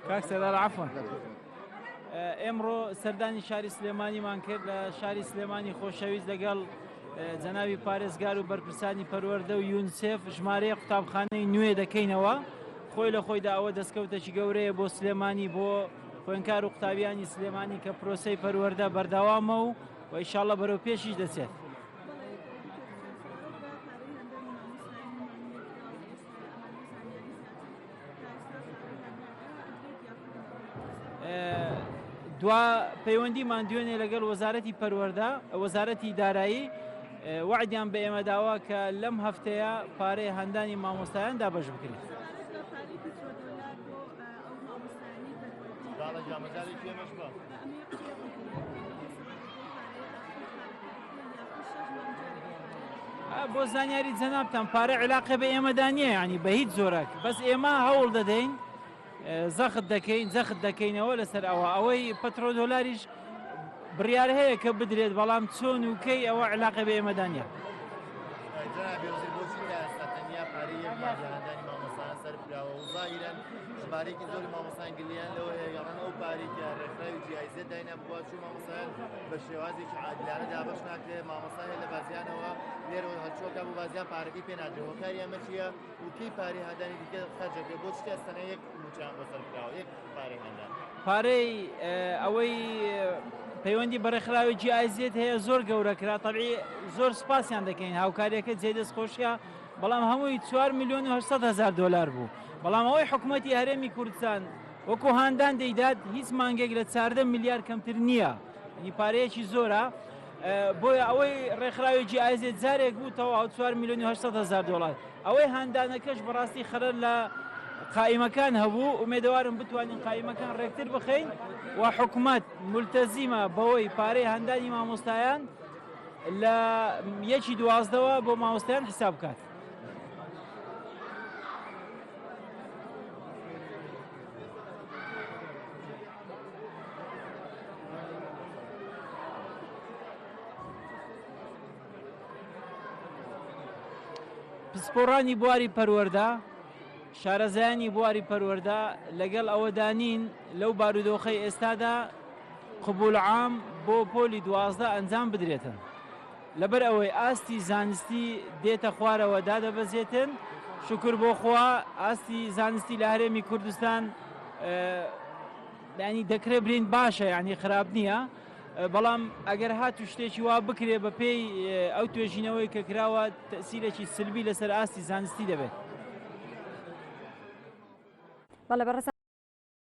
کاک سەردار عەفوەن ئێمڕۆ سەردانی شاری سلێمانیمان کرد لە شاری سلێمانی خۆشەویست لەگەڵ جەنابی پارێزگار و بەرپرسانی پەروەردە و یونسێف ژمارەیە قوتابخانەی نوێ دەکەینەوە خۆی لە خۆیدا ئەوە دەستکەوتێکی گەورەیە بۆ سلێمانی بۆ خوێنکار و قوتابیانی سلێمانی کە پرۆسەی پەروەردە بەردەوامە و و ئیشاڵە بەرەو پێشیش دەچێت. دوا پەیوەندیمان دوێنێ لەگەڵ وەزارەتی پەروەردە وەزارەتی دارایی وعدیان بە ئێمە داوە کە لەم هەفتەیە پارەی هەندانی مامۆستایان دابەش بکرێت. بۆ زانیاری جەنابتان پارە عیلاقە بە ئێمەدا نییە ینی بە هیچ زۆرەک بەس ئێمە هەوڵ دەدەین زەخت دەکەین زەخت دەکەینەوە لەسەر ئەوە ئەوەی پەترۆدۆلاریش بڕیار هەیە کە بدرێت بەڵام چۆن و کەی ئەوە عیلاقە بە ئێمەدا نییە. جەنابی وەزیر بۆچی تا ئێستا تەنیا پارەی یەک مانگی هاندانی مامۆستایان سەرف کراوە و زاهیرەن ژمارەیەکی زۆری مامۆستایان گلیان لەوە هەیە گەڕان ئەو پارەی کە ڕێکخراوی GIZ داینا بووە چوو مامۆستایان بە شێوازێکی عادلانە دابەش ناکرێت مامۆستا هەیە لە بازیانەوە لێرەوە هەرچۆکە بۆ بازیان پارەکەی پێ نادرێت هۆکاری ئەمە چییە و کەی پارەی هاندانی دیکە خەرج دەکرێت بۆچی تا ئێستا یەک مووچەیان بۆ سەرف کراوە یەک پارەی هاندان پارەی ئەوەی پەیوەندی بە ڕێکخراوی GIZ هەیە زۆر گەورە کرا تەبعی زۆر سپاسیان دەکەین هاوکاریەکە جێ دەست خۆشیە بەڵام هەمووی 4 میلیۆن و 800 هزار دلار بوو بەڵام ئەوەی حکوومەتی هەرێمی کوردستان وەکو هاندان دەیدات هیچ مانگێک لە 14 ملیار کەمتر نییە ینی پارەیەکی زۆرە بۆیە ئەوەی ڕێکخراوی GIZ جارێک بوو تەواو 4 میلیۆن و 800 هزار دلار ئەوەی هاندانەکەش بەڕاستی خەرەر لە قائیمەکان هەبوو، ئومێدەوارم بتوانین قائیمەکان ڕێکتر بخەین و حکومەت مولتەزیمە بەوەی پارەی هاندانی مامۆستایان لە یەکی دوازدەوە بۆ مامۆستایان حیساب بکات. پسپۆڕانی بواری پەروەردە، شارەزایانی بواری پەروەردە لەگەڵ ئەوەدا نین لەو بارودۆخەی ئێستادا قبول عام بۆ پۆلی 12 ئەنجام بدرێتن. لەبەر ئەوەی ئاستی زانستی دێتە خوارەوە دادەبەزێتن، شوکر بۆ خوا ئاستی زانستی لە هەرێمی کوردستان یانی دەکرێت برین باشە یانی خراپ نییە. بەڵام ئەگەر هاتوو شتێکی وا بکرێ بە پێی ئەو توێژینەوەی کە کراوە تەسیرێکی سلبی لەسەر ئاستی زانستی دەبێت. بەڵێ بەڕێز.